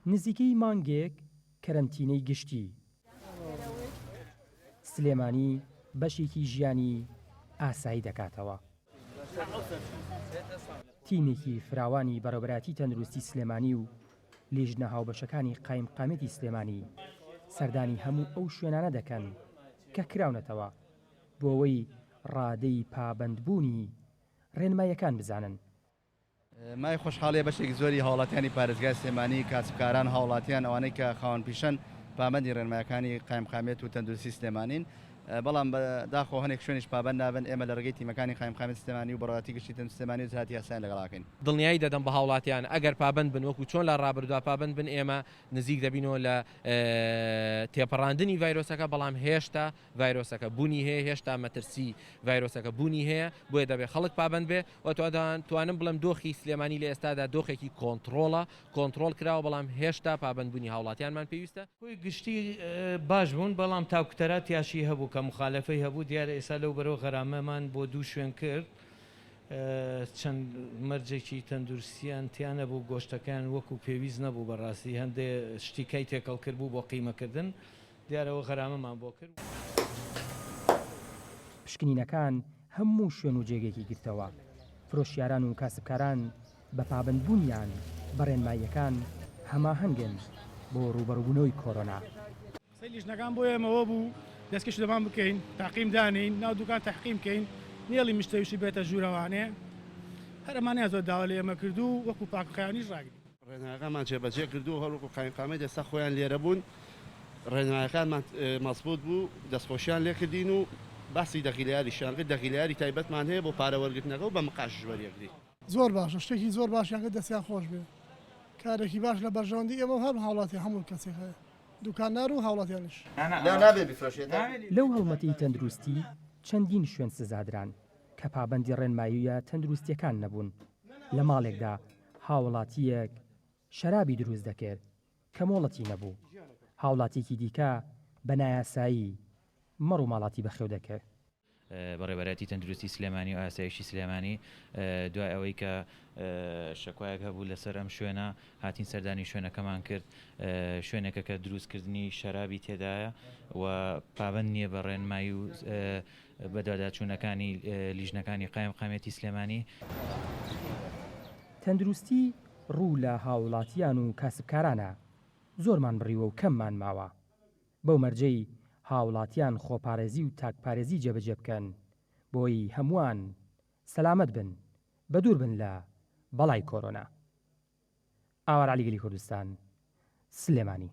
نزیکەی مانگێک کەرەنتینەی گشتی. سلێمانی بەشێکی ژیانی ئاسایی دەکاتەوە. تیمێکی فراوانی بەڕێوەبەرایەتی تەندروستی سلێمانی و لیژنە هاوبەشەکانی قایمقامیەتی سلێمانی سەردانی هەموو ئەو شوێنانە دەکەن کە کراونەتەوە بۆ ئەوەی ڕادەی پابەندبوونی ڕێنماییەکان بزانن. مایەی خۆشحاڵیە بەشێکی زۆری هاوڵاتیانی پارێزگای سلێمانی، کاسبکاران، هاوڵاتیان، ئەوانەی کە خاوەن پیشەن پابەندی ڕێنمایەکانی قایمقامیەت و تەندروستی سلێمانین، بەڵام بە داخەوە هەنێک شوێنیش پابەند نابن، ئێمە لە ڕێگەی تیمەکانی قایمقامیەتی سلێمانی و بەڕێوەبەرایەتی گشتی تەندروستی سلێمانی و ئیجرائاتی یاسایان لەگەڵ ئەکەین. دڵنیایی دەدەم بە هاوڵاتیان ئەگەر پابەند بن وەکو چۆن لە ڕابردووا پابەند بن ئێمە نزیک دەبینەوە لە تێپەڕاندنی ڤایرۆسەکە، بەڵام هێشتا ڤایرۆسەکە بونی هەیە، هێشتا مەترسی ڤایرۆسەکە بونی هەیە، بۆیە دەبێت خەڵک پابەند بێ و توانم بڵێم دۆخی سلێمانی لە ئێستادا دۆخێکی کۆنتڕۆڵە، کۆنتڕۆڵ کراوە، بەڵام هێشتا پابەندبونی هاوڵاتیانمان پێویستە. کۆی گشتی باش بوون، بەڵام تاکوتەرا تیاشی هەبوو کە موخالەفەی هەبوو، دیارە ئێستا لەو بەرەوە غەرامەمان بۆ دوو شوێن کرد، چەند مەرجێکی تەندروستیان تیا نەبوو، گۆشتەکەیان وەکو پێویست نەبوو بەڕاستی هەندێ شتی کەی تێکەڵ کردبوو بۆ قیمەکردن، دیارە ئەوە غەرامەمان بۆ کرد. پشکنینەکان هەموو شوێن و جێگەیەکی گرتەوە، فرۆشیاران و کاسبکاران بە پابەندبوونیان بە ڕێنماییەکان هەماهەنگن بۆ ڕووبەڕووبوونەوەی کۆرۆنا. قسەی لیژنەکان بۆ ئێمە ئەوە بوو دەستکێشی دەمان بکەین، تاقیم دانێین، ناو دوکان تەحقیم کەین، نەیەڵین مشتەریشی بێتە ژوورەوانێ، هەر ئەمانەیان زۆر داوا لە ئێمە کرد و وەکو پاکوخاوێنیش ڕاگرین. ڕێنمایەکانمان جێبەجێ کردو هەر وەکو قایمقامیەت ئێستا خۆیان لێرە بوون ڕێنمایەکانمان مەزبوت بوو دەستخۆشیان لێکردین و باسی دەغیلەیاریشیان کرد دەغیلەیاری تایبەتمان هەیە بۆ پارە وەرگرتنەکە و بە مقاشش وەریەگرین. زۆر باشە شتێکی زۆر باشیان کرد دەستیان خۆش بێ کارێکی باش لە بەرژەوەندی ئێمە و هەر هاوڵاتی هەموو کەسێک هەیە دوکاندار و هاوڵاتیانیش. نا نابێ بیفرۆشێت. لەو هەڵمەتی تەندروستی چەندین شوێن سزادران کە پابەندی ڕێنماییە تەندروستییەکان نەبوون، لە ماڵێکدا هاوڵاتییەک شەرابی دروست دەکرد کە مۆڵەتی نەبوو، هاوڵاتییەکی دیکە بە نایاسایی مەڕ و ماڵاتی بەخێو دەکرد. بەڕێوەبەرایەتی تەندروستی سلێمانی و ئاسایشی سلێمانی دوای ئەوەی کە شەکوایەک هەبوو لەسەر ئەم شوێنە هاتین سەردانی شوێنەکەمان کرد شوێنێکە کە دروستکردنی شەرابی تێدایە و پابەند نییە بە ڕێنمایی و بەدواداچوونەکانی لیژنەکانی قایمقامیەتی سلێمانی. تەندروستی ڕوو لە هاوڵاتیان و کاسبکارانە، زۆرمان بڕیوە و کەممان ماوە، بەو مەرجەی هاوڵاتیان خۆپارێزی و تاکپارێزی جێبەجێ بکەن، بۆی هەمووان سەلامەت بن، بەدوور بن لە بەڵای کۆرۆنا. ئاوار عەلی گەلی کوردستان، سلێمانی.